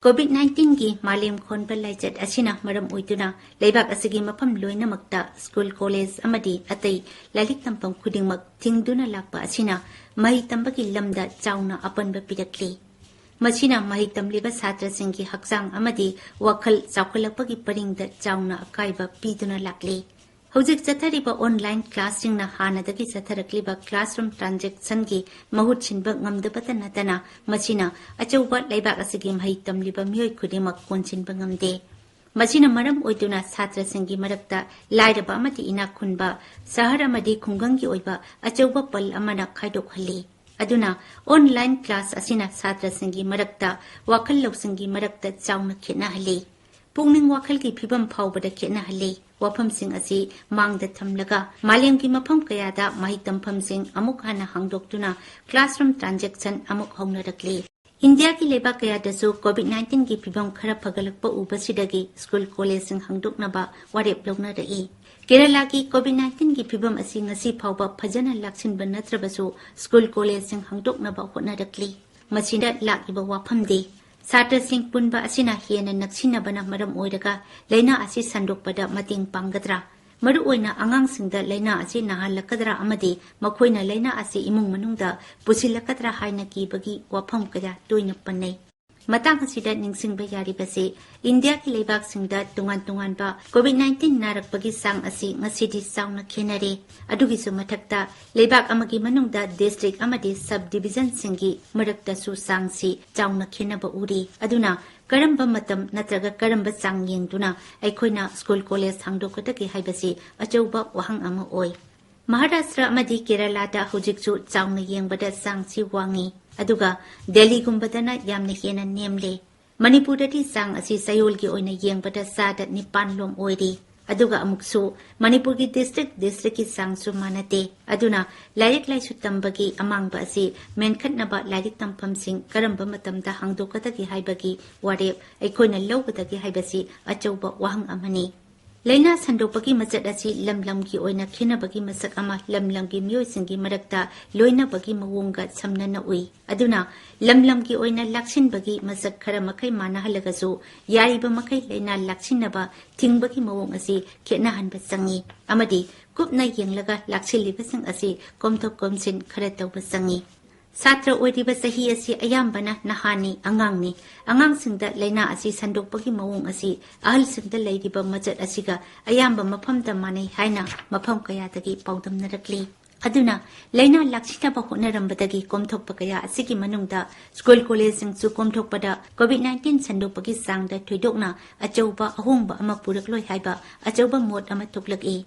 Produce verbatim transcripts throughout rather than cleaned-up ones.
COVID ꯅꯥꯏꯟꯇꯤꯟꯒꯤ ꯃꯥꯂꯦꯝ ꯈꯣꯟꯕ ꯂꯥꯏꯆꯠ ꯑꯁꯤꯅ ꯃꯔꯝ ꯑꯣꯏꯗꯨꯅ ꯂꯩꯕꯥꯛ ꯑꯁꯤꯒꯤ ꯃꯐꯝ ꯂꯣꯏꯅꯃꯛꯇ ꯁ꯭ꯀꯨꯜ, ꯀꯣꯂꯦꯖ ꯑꯃꯗꯤ ꯑꯇꯩ ꯂꯥꯏꯔꯤꯛ ꯇꯝꯐꯝ ꯈꯨꯗꯤꯡꯃꯛ ꯊꯤꯡꯗꯨꯅ ꯂꯥꯛꯄ ꯑꯁꯤꯅ ꯃꯍꯩ ꯇꯝꯕꯒꯤ ꯂꯝꯗ ꯆꯥꯎꯅ ꯑꯄꯟꯕ ꯄꯤꯔꯛꯂꯤ꯫ ꯃꯁꯤꯅ ꯃꯍꯩ ꯇꯝꯂꯤꯕ ꯁꯥꯇ꯭ꯔꯁꯤꯡꯒꯤ ꯍꯛꯆꯥꯡ ꯑꯃꯗꯤ ꯋꯥꯈꯜ ꯆꯥꯎꯈꯠꯂꯛꯄꯒꯤ ꯄꯔꯤꯡꯗ ꯆꯥꯎꯅ ꯑꯀꯥꯏꯕ ꯄꯤꯗꯨꯅ ꯂꯥꯛꯂꯤ꯫ ꯍꯧꯖꯤꯛ ꯆꯠꯊꯔꯤꯕ online classꯁꯤꯡꯅ ꯍꯥꯟꯅꯗꯒꯤ ꯆꯠꯊꯔꯛꯂꯤꯕ classroom transactionꯒꯤ ꯃꯍꯨꯠ ꯁꯤꯟꯕ ꯉꯝꯗꯕꯇ ꯅꯠꯇꯅ, ꯃꯁꯤꯅ ꯑꯆꯧꯕ ꯂꯩꯕꯥꯛ ꯑꯁꯤꯒꯤ ꯃꯍꯩ ꯇꯝꯂꯤꯕ ꯃꯤꯑꯣꯏ ꯈꯨꯗꯤꯡꯃꯛ ꯀꯣꯟꯁꯤꯟꯕ ꯉꯝꯗꯦ꯫ ꯃꯁꯤꯅ ꯃꯔꯝ ꯑꯣꯏꯗꯨꯅ ꯁꯥꯇ꯭ꯔꯁꯤꯡꯒꯤ ꯃꯔꯛꯇ ꯂꯥꯏꯔꯕ ꯑꯃꯗꯤ ꯏꯅꯥꯛ ꯈꯨꯟꯕ, ꯁꯍꯔ ꯑꯃꯗꯤ ꯈꯨꯡꯒꯪꯒꯤ ꯑꯣꯏꯕ ꯑꯆꯧꯕ ꯄꯜ ꯑꯃꯅ ꯈꯥꯏꯗꯣꯛꯍꯜꯂꯤ꯫ ꯑꯗꯨꯅ online class ꯑꯁꯤꯅ ꯁꯥꯇ꯭ꯔꯁꯤꯡꯒꯤ ꯃꯔꯛꯇ ꯋꯥꯈꯜ ꯂꯧꯁꯤꯡꯒꯤ ꯃꯔꯛꯇ ꯆꯥꯎꯅ ꯈꯦꯠꯅꯍꯜꯂꯤ꯫ ꯄꯨꯛꯅꯤꯡ ꯋꯥꯈꯜꯒꯤ ꯐꯤꯕꯝ ꯐꯥꯎꯕꯗ ꯈꯦꯠꯅꯍꯜꯂꯤ꯫ ꯋꯥꯐꯝꯁꯤꯡ ꯑꯁꯤ ꯃꯥꯡꯗ ꯊꯝꯂꯒ ꯃꯥꯂꯦꯝꯒꯤ ꯃꯐꯝ ꯀꯌꯥꯗ ꯃꯍꯩ ꯇꯝꯐꯝꯁꯤꯡ ꯑꯃꯨꯛ ꯍꯟꯅ ꯍꯥꯡꯗꯣꯛꯇꯨꯅ classroom transaction ꯑꯃꯨꯛ ꯍꯧꯅꯔꯛꯂꯤ꯫ ꯏꯟꯗꯤꯌꯥꯒꯤ ꯂꯩꯕꯥꯛ ꯀꯌꯥꯗꯁꯨ ꯀꯣꯚꯤꯗ ꯅꯥꯏꯟꯇꯤꯟꯒꯤ ꯐꯤꯕꯝ ꯈꯔ ꯐꯒꯠꯂꯛꯄ ꯎꯕꯁꯤꯗꯒꯤ ꯁ꯭ꯀꯨꯜ, ꯀꯣꯂꯦꯖꯁꯤꯡ ꯍꯥꯡꯗꯣꯛꯅꯕ ꯋꯥꯔꯦꯞ ꯂꯧꯅꯔꯛꯏ꯫ ꯀꯦꯔꯂꯥꯒꯤ ꯀꯣꯚꯤꯗ ꯅꯥꯏꯟꯇꯤꯟꯒꯤ ꯐꯤꯕꯝ ꯑꯁꯤ ꯉꯁꯤ ꯐꯥꯎꯕ ꯐꯖꯅ ꯂꯥꯛꯁꯤꯟꯕ ꯅꯠꯇ꯭ꯔꯕꯁꯨ, ꯁ꯭ꯀꯨꯜ, ꯀꯣꯂꯦꯖꯁꯤꯡ ꯍꯥꯡꯗꯣꯛꯅꯕ ꯍꯣꯠꯅꯔꯛꯂꯤ꯫ ꯃꯁꯤꯗ ꯂꯥꯛꯂꯤꯕ ꯋꯥꯐꯝꯗꯤ, ꯁꯥꯇ꯭ꯔꯁꯤꯡ ꯄꯨꯟꯕ ꯑꯁꯤꯅ ꯍꯦꯟꯅ ꯅꯛꯁꯤꯟꯅꯕꯅ ꯃꯔꯝ ꯑꯣꯏꯔꯒ ꯂꯥꯏꯅꯥ ꯑꯁꯤ ꯁꯟꯗꯣꯛꯄꯗ ꯃꯇꯦꯡ ꯄꯥꯡꯒꯗ꯭ꯔꯥ? ꯃꯔꯨꯑꯣꯏꯅ ꯑꯉꯥꯡꯁꯤꯡꯗ ꯂꯥꯏꯅꯥ ꯑꯁꯤ ꯅꯥꯍꯜꯂꯛꯀꯗ꯭ꯔꯥ ꯑꯃꯗꯤ ꯃꯈꯣꯏꯅ ꯂꯥꯏꯅꯥ ꯑꯁꯤ ꯏꯃꯨꯡ ꯃꯅꯨꯡꯗ ꯄꯨꯁꯤꯜꯂꯛꯀꯗ꯭ꯔꯥ ꯍꯥꯏꯅ ꯀꯤꯕꯒꯤ ꯋꯥꯐꯝ ꯀꯌꯥ ꯇꯣꯏꯅ ꯄꯟꯅꯩ꯫ ꯃꯇꯥꯡ ꯑꯁꯤꯗ ꯅꯤꯡꯁꯤꯡꯕ ꯌꯥꯔꯤꯕꯁꯤ, ꯏꯟꯗꯤꯌꯥꯒꯤ ꯂꯩꯕꯥꯛꯁꯤꯡꯗ ꯇꯣꯉꯥꯟ ꯇꯣꯉꯥꯟꯕ ꯀꯣꯚꯤꯗ ꯅꯥꯏꯟꯇꯤꯟ ꯅꯥꯔꯛꯄꯒꯤ ꯆꯥꯡ ꯑꯁꯤ ꯉꯁꯤꯗꯤ ꯆꯥꯎꯅ ꯈꯦꯠꯅꯔꯦ꯫ ꯑꯗꯨꯒꯤꯁꯨ ꯃꯊꯛꯇ, ꯂꯩꯕꯥꯛ ꯑꯃꯒꯤ ꯃꯅꯨꯡꯗ district ꯑꯃꯗꯤ sub divisionꯁꯤꯡꯒꯤ ꯃꯔꯛꯇꯁꯨ ꯆꯥꯡꯁꯤ ꯆꯥꯎꯅ ꯈꯦꯠꯅꯕ ꯎꯔꯤ꯫ ꯑꯗꯨꯅ ꯀꯔꯝꯕ ꯃꯇꯝ ꯅꯠꯇ꯭ꯔꯒ ꯀꯔꯝꯕ ꯆꯥꯡ ꯌꯦꯡꯗꯨꯅ ꯑꯩꯈꯣꯏꯅ ꯁ꯭ꯀꯨꯜ, ꯀꯣꯂꯦꯖ ꯍꯥꯡꯗꯣꯛꯀꯗꯒꯦ ꯍꯥꯏꯕꯁꯤ ꯑꯆꯧꯕ ꯋꯥꯍꯪ ꯑꯃ ꯑꯣꯏ꯫ ꯃꯍꯥꯔꯥꯁꯇ꯭ꯔ ꯑꯃꯗꯤ ꯀꯦꯔꯂꯥꯗ ꯍꯧꯖꯤꯛꯁꯨ ꯆꯥꯎꯅ ꯌꯦꯡꯕꯗ ꯆꯥꯡꯁꯤ ꯋꯥꯡꯉꯤ, ꯑꯗꯨꯒ ꯗꯦꯜꯂꯤꯒꯨꯝꯕꯗꯅ ꯌꯥꯝꯅ ꯍꯦꯟꯅ ꯅꯦꯝꯂꯦ꯫ ꯃꯅꯤꯄꯨꯔꯗꯗꯤ ꯆꯥꯡ ꯑꯁꯤ ꯆꯌꯣꯜꯒꯤ ꯑꯣꯏꯅ ꯌꯦꯡꯕꯗ ꯆꯥꯗ ꯅꯤꯄꯥꯟ ꯂꯣꯝ ꯑꯣꯏꯔꯤ꯫ ꯑꯗꯨꯒ ꯑꯃꯨꯛꯁꯨ ꯃꯅꯤꯄꯨꯔꯒꯤ district districtꯀꯤ ꯆꯥꯡꯁꯨ ꯃꯥꯟꯅꯗꯦ꯫ ꯑꯗꯨꯅ ꯂꯥꯏꯔꯤꯛ ꯂꯥꯏꯁꯨ ꯇꯝꯕꯒꯤ ꯑꯃꯥꯡꯕ ꯑꯁꯤ ꯃꯦꯟꯈꯠꯅꯕ ꯂꯥꯏꯔꯤꯛ ꯇꯝꯐꯝꯁꯤꯡ ꯀꯔꯝꯕ ꯃꯇꯝꯗ ꯍꯥꯡꯗꯣꯛꯀꯗꯒꯦ ꯍꯥꯏꯕꯒꯤ ꯋꯥꯔꯦꯞ ꯑꯩꯈꯣꯏꯅ ꯂꯧꯒꯗꯒꯦ ꯍꯥꯏꯕꯁꯤ ꯑꯆꯧꯕ ꯋꯥꯍꯪ ꯑꯃꯅꯤ꯫ ꯂꯥꯏꯅꯥ ꯁꯟꯗꯣꯛꯄꯒꯤ ꯃꯆꯠ ꯑꯁꯤ ꯂꯝ ꯂꯝꯒꯤ ꯑꯣꯏꯅ ꯈꯦꯠꯅꯕꯒꯤ ꯃꯁꯛ ꯑꯃ ꯂꯝ ꯂꯝꯒꯤ ꯃꯤꯑꯣꯏꯁꯤꯡꯒꯤ ꯃꯔꯛꯇ ꯂꯣꯏꯅꯕꯒꯤ ꯃꯑꯣꯡꯒ ꯁꯝꯅꯅ ꯎꯏ꯫ ꯑꯗꯨꯅ ꯂꯝ ꯂꯝꯒꯤ ꯑꯣꯏꯅ ꯂꯥꯛꯁꯤꯟꯕꯒꯤ ꯃꯁꯛ ꯈꯔ ꯃꯈꯩ ꯃꯥꯟꯅꯍꯜꯂꯒꯁꯨ, ꯌꯥꯔꯤꯕ ꯃꯈꯩ ꯂꯥꯏꯅꯥ ꯂꯥꯛꯁꯤꯟꯅꯕ ꯊꯤꯡꯕꯒꯤ ꯃꯑꯣꯡ ꯑꯁꯤ ꯈꯦꯠꯅꯍꯟꯕ ꯆꯪꯏ꯫ ꯑꯃꯗꯤ ꯀꯨꯞꯅ ꯌꯦꯡꯂꯒ ꯂꯥꯛꯁꯤꯜꯂꯤꯕꯁꯤꯡ ꯑꯁꯤ ꯀꯣꯝꯊꯣꯛ ꯀꯣꯝꯁꯤꯟ ꯈꯔ ꯇꯧꯕ ꯆꯪꯏ꯫ ꯁꯥꯇ꯭ꯔ ꯑꯣꯏꯔꯤꯕ ꯆꯍꯤ ꯑꯁꯤ ꯑꯌꯥꯝꯕꯅ ꯅꯍꯥꯅꯤ, ꯑꯉꯥꯡꯅꯤ꯫ ꯑꯉꯥꯡꯁꯤꯡꯗ ꯂꯥꯏꯅꯥ ꯑꯁꯤ ꯁꯟꯗꯣꯛꯄꯒꯤ ꯃꯑꯣꯡ ꯑꯁꯤ ꯑꯍꯜꯁꯤꯡꯗ ꯂꯩꯔꯤꯕ ꯃꯆꯠ ꯑꯁꯤꯒ ꯑꯌꯥꯝꯕ ꯃꯐꯝꯗ ꯃꯥꯟꯅꯩ ꯍꯥꯏꯅ ꯃꯐꯝ ꯀꯌꯥꯗꯒꯤ ꯄꯥꯎꯗꯝꯅꯔꯛꯂꯤ꯫ ꯑꯗꯨꯅ ꯂꯥꯏꯅꯥ ꯂꯥꯛꯁꯤꯟꯅꯕ ꯍꯣꯠꯅꯔꯝꯕꯗꯒꯤ ꯀꯣꯝꯊꯣꯛꯄ ꯀꯌꯥ ꯑꯁꯤꯒꯤ ꯃꯅꯨꯡꯗ ꯁ꯭ꯀꯨꯜ ꯀꯣꯂꯦꯖꯁꯤꯡꯁꯨ ꯀꯣꯝꯊꯣꯛꯄꯗ COVID nineteen ꯁꯟꯗꯣꯛꯄꯒꯤ ꯆꯥꯡꯗ ꯊꯣꯏꯗꯣꯛꯅ ꯑꯆꯧꯕ ꯑꯍꯣꯡꯕ ꯑꯃ ꯄꯨꯔꯛꯂꯣꯏ ꯍꯥꯏꯕ ꯑꯆꯧꯕ ꯃꯣꯠ ꯑꯃ ꯊꯣꯛꯂꯛꯏ꯫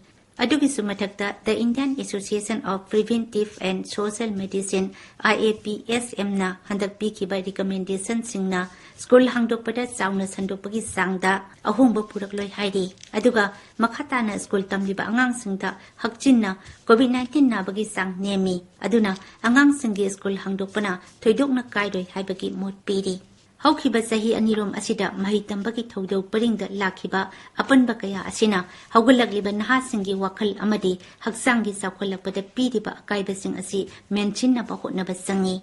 ꯑꯗꯨꯒꯤꯁꯨ ꯃꯊꯛꯇ The Indian Association of Preventive and Social Medicine, IAPSM ꯅ ꯍꯟꯗꯛ ꯄꯤꯈꯤꯕ recommendation ꯁꯤꯡꯅ ꯁ꯭ꯀꯨꯜ ꯍꯥꯡꯗꯣꯛꯄꯗ ꯆꯥꯎꯅ ꯁꯟꯗꯣꯛꯄꯒꯤ ꯆꯥꯡꯗ ꯑꯍꯣꯡꯕ ꯄꯨꯔꯛꯂꯣꯏ ꯍꯥꯏꯔꯤ꯫ ꯑꯗꯨꯒ ꯃꯈꯥ ꯇꯥꯅ ꯁ꯭ꯀꯨꯜ ꯇꯝꯂꯤꯕ ꯑꯉꯥꯡꯁꯤꯡꯗ ꯍꯛꯆꯤꯟꯅ COVID nineteen ꯅꯥꯕꯒꯤ ꯆꯥꯡ ꯅꯦꯝꯃꯤ꯫ ꯑꯗꯨꯅ ꯑꯉꯥꯡꯁꯤꯡꯒꯤ ꯁ꯭ꯀꯨꯜ ꯍꯥꯡꯗꯣꯛꯄꯅ ꯊꯣꯏꯗꯣꯛꯅ ꯀꯥꯏꯔꯣꯏ ꯍꯥꯏꯕꯒꯤ ꯃꯣꯠ ꯄꯤꯔꯤ꯫ ꯍꯧꯈꯤꯕ ꯆꯍꯤ ꯑꯅꯤꯔꯣꯝ ꯑꯁꯤꯗ ꯃꯍꯩ ꯇꯝꯕꯒꯤ ꯊꯧꯗꯧ ꯄꯔꯤꯡꯗ ꯂꯥꯛꯈꯤꯕ ꯑꯄꯟꯕ ꯀꯌꯥ ꯑꯁꯤꯅ ꯍꯧꯒꯠꯂꯛꯂꯤꯕ ꯅꯍꯥꯁꯤꯡꯒꯤ ꯋꯥꯈꯜ ꯑꯃꯗꯤ ꯍꯛꯆꯥꯡꯒꯤ ꯆꯥꯎꯈꯠꯂꯛꯄꯗ ꯄꯤꯔꯤꯕ ꯑꯀꯥꯏꯕꯁꯤꯡ ꯑꯁꯤ ꯃꯦꯟꯁꯤꯟꯅꯕ ꯍꯣꯠꯅꯕ ꯆꯪꯏ꯫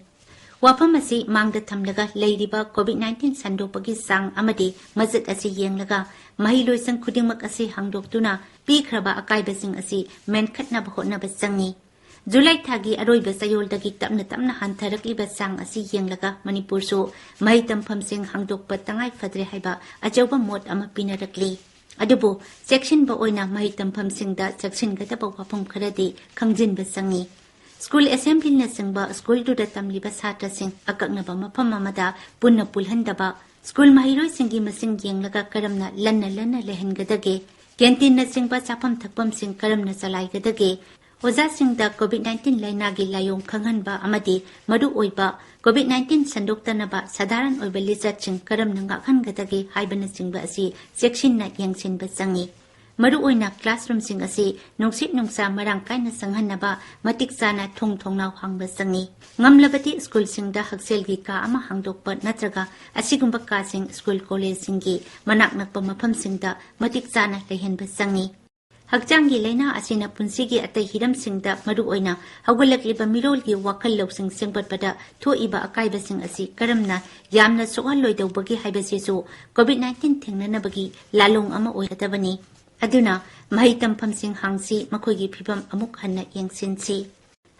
ꯋꯥꯐꯝ ꯑꯁꯤ ꯃꯥꯡꯗ ꯊꯝꯂꯒ ꯂꯩꯔꯤꯕ COVID nineteen ꯁꯟꯗꯣꯛꯄꯒꯤ ꯆꯥꯡ ꯑꯃꯗꯤ ꯃꯆꯠ ꯑꯁꯤ ꯌꯦꯡꯂꯒ ꯃꯍꯩꯂꯣꯏꯁꯪ ꯈꯨꯗꯤꯡꯃꯛ ꯑꯁꯤ ꯍꯥꯡꯗꯣꯛꯇꯨꯅ ꯄꯤꯈ꯭ꯔꯕ ꯑꯀꯥꯏꯕꯁꯤꯡ ꯑꯁꯤ ꯃꯦꯟꯈꯠꯅꯕ ꯍꯣꯠꯅꯕ ꯆꯪꯏ꯫ ꯖꯨꯂꯥꯏ ꯊꯥꯒꯤ ꯑꯔꯣꯏꯕ ꯆꯌꯣꯜꯗꯒꯤ ꯇꯞꯅ ꯇꯞꯅ ꯍꯟꯊꯔꯛꯂꯤꯕ ꯆꯥꯡ ꯑꯁꯤ ꯌꯦꯡꯂꯒ ꯃꯅꯤꯄꯨꯔꯁꯨ ꯃꯍꯩ ꯇꯝꯐꯝꯁꯤꯡ ꯍꯥꯡꯗꯣꯛꯄ ꯇꯉꯥꯏ ꯐꯗ꯭ꯔꯦ ꯍꯥꯏꯕ ꯑꯆꯧꯕ ꯃꯣꯠ ꯑꯃ ꯄꯤꯅꯔꯛꯂꯤ꯫ ꯑꯗꯨꯕꯨ ꯆꯦꯛꯁꯤꯟꯕ ꯑꯣꯏꯅ ꯃꯍꯩ ꯇꯝꯐꯝꯁꯤꯡꯗ ꯆꯦꯛꯁꯤꯟꯒꯗꯕ ꯋꯥꯐꯝ ꯈꯔꯗꯤ ꯈꯪꯖꯤꯟꯕ ꯆꯪꯏ꯫ ꯁ꯭ꯀꯨꯜ ꯑꯦꯁꯦꯝꯕ꯭ꯂꯤꯅꯆꯤꯡꯕ ꯁ꯭ꯀꯨꯜꯗꯨꯗ ꯇꯝꯂꯤꯕ ꯁꯥꯇ꯭ꯔꯁꯤꯡ ꯑꯀꯛꯅꯕ ꯃꯐꯝ ꯑꯃꯗ ꯄꯨꯟꯅ ꯄꯨꯜꯍꯟꯗꯕ, ꯁ꯭ꯀꯨꯜ ꯃꯍꯩꯔꯣꯏꯁꯤꯡꯒꯤ ꯃꯁꯤꯡ ꯌꯦꯡꯂꯒ ꯀꯔꯝꯅ ꯂꯟꯅ ꯂꯟꯅ ꯂꯩꯍꯟꯒꯗꯒꯦ, ꯀꯦꯟꯇꯤꯟꯅꯆꯤꯡꯕ ꯆꯥꯐꯝ ꯊꯛꯐꯝꯁꯤꯡ ꯀꯔꯝꯅ ꯆꯂꯥꯏꯒꯗꯒꯦ, ꯑꯣꯖꯥꯁꯤꯡꯗ COVID nineteen ꯂꯥꯏꯅꯥꯒꯤ ꯂꯥꯏꯑꯣꯡ ꯈꯪꯍꯟꯕ ꯑꯃꯗꯤ ꯃꯔꯨꯑꯣꯏꯕ COVID nineteen ꯁꯟꯗꯣꯛꯇꯅꯕ ꯁꯥꯙꯥꯔꯟ ꯑꯣꯏꯕ ꯂꯤꯆꯠꯁꯤꯡ ꯀꯔꯝꯅ ꯉꯥꯛꯍꯟꯒꯗꯒꯦ ꯍꯥꯏꯕꯅꯆꯤꯡꯕ ꯑꯁꯤ ꯆꯦꯛꯁꯤꯟꯅ ꯌꯦꯡꯁꯤꯟꯕ ꯆꯪꯏ꯫ ꯃꯔꯨꯑꯣꯏꯅ ꯀ꯭ꯂꯥꯁꯔꯨꯝꯁꯤꯡ ꯑꯁꯤ ꯅꯨꯡꯁꯤꯠ ꯅꯨꯡꯁꯥ ꯃꯔꯥꯡ ꯀꯥꯏꯅ ꯆꯪꯍꯟꯅꯕ ꯃꯇꯤꯛ ꯆꯥꯅ ꯊꯣꯡ ꯊꯣꯡꯅꯥꯎ ꯍꯥꯡꯕ ꯆꯪꯏ꯫ ꯉꯝꯂꯕꯗꯤ ꯁ꯭ꯀꯨꯜꯁꯤꯡꯗ ꯍꯛꯁꯦꯜꯒꯤ ꯀꯥ ꯑꯃ ꯍꯥꯡꯗꯣꯛꯄ ꯅꯠꯇ꯭ꯔꯒ ꯑꯁꯤꯒꯨꯝꯕ ꯀꯥꯁꯤꯡ ꯁ꯭ꯀꯨꯜ ꯀꯣꯂꯦꯖꯁꯤꯡꯒꯤ ꯃꯅꯥꯛ ꯅꯛꯄ ꯃꯐꯝꯁꯤꯡꯗ ꯃꯇꯤꯛ ꯆꯥꯅ ꯂꯩꯍꯟꯕ ꯆꯪꯏ꯫ ꯍꯛꯆꯥꯡꯒꯤ ꯂꯥꯏꯅꯥ ꯑꯁꯤꯅ ꯄꯨꯟꯁꯤꯒꯤ ꯑꯇꯩ ꯍꯤꯔꯝꯁꯤꯡꯗ, ꯃꯔꯨꯑꯣꯏꯅ ꯍꯧꯒꯠꯂꯛꯂꯤꯕ ꯃꯤꯔꯣꯜꯒꯤ ꯋꯥꯈꯜ ꯂꯧꯁꯤꯡ ꯁꯦꯝꯒꯠꯄꯗ ꯊꯣꯛꯏꯕ ꯑꯀꯥꯏꯕꯁꯤꯡ ꯑꯁꯤ ꯀꯔꯝꯅ ꯌꯥꯝꯅ ꯁꯣꯛꯍꯜꯂꯣꯏꯗꯧꯕꯒꯦ ꯍꯥꯏꯕꯁꯤꯁꯨ ꯀꯣꯚꯤꯗ ꯅꯥꯏꯟꯇꯤꯟ ꯊꯦꯡꯅꯅꯕꯒꯤ ꯂꯥꯂꯣꯡ ꯑꯃ ꯑꯣꯏꯒꯗꯕꯅꯤ꯫ ꯑꯗꯨꯅ ꯃꯍꯩ ꯇꯝꯐꯝꯁꯤꯡ ꯍꯥꯡꯁꯤ, ꯃꯈꯣꯏꯒꯤ ꯐꯤꯕꯝ ꯑꯃꯨꯛ ꯍꯟꯅ ꯌꯦꯡꯁꯤꯟꯁꯤ꯫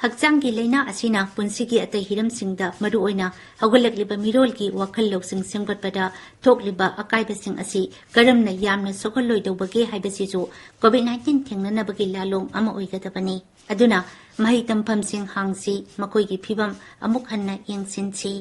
ꯍꯛꯆꯥꯡꯒꯤ ꯂꯥꯏꯅꯥ ꯑꯁꯤꯅ ꯄꯨꯟꯁꯤꯒꯤ ꯑꯇꯩ ꯍꯤꯔꯝꯁꯤꯡꯗ, ꯃꯔꯨꯑꯣꯏꯅ ꯍꯧꯒꯠꯂꯛꯂꯤꯕ ꯃꯤꯔꯣꯜꯒꯤ ꯋꯥꯈꯜ ꯂꯧꯁꯤꯡ ꯁꯦꯝꯒꯠꯄꯗ ꯊꯣꯛꯂꯤꯕ ꯑꯀꯥꯏꯕꯁꯤꯡ ꯑꯁꯤ ꯀꯔꯝꯅ ꯌꯥꯝꯅ ꯁꯣꯛꯍꯜꯂꯣꯏꯗꯧꯕꯒꯦ ꯍꯥꯏꯕꯁꯤꯁꯨ ꯀꯣꯚꯤꯗ ꯅꯥꯏꯟꯇꯤꯟ ꯊꯦꯡꯅꯅꯕꯒꯤ ꯂꯥꯂꯣꯡ ꯑꯃ ꯑꯣꯏꯒꯗꯕꯅꯤ꯫ ꯑꯗꯨꯅ ꯃꯍꯩ ꯇꯝꯐꯝꯁꯤꯡ ꯍꯥꯡꯁꯤ, ꯃꯈꯣꯏꯒꯤ ꯐꯤꯕꯝ ꯑꯃꯨꯛ ꯍꯟꯅ ꯌꯦꯡꯁꯤꯟꯁꯤ꯫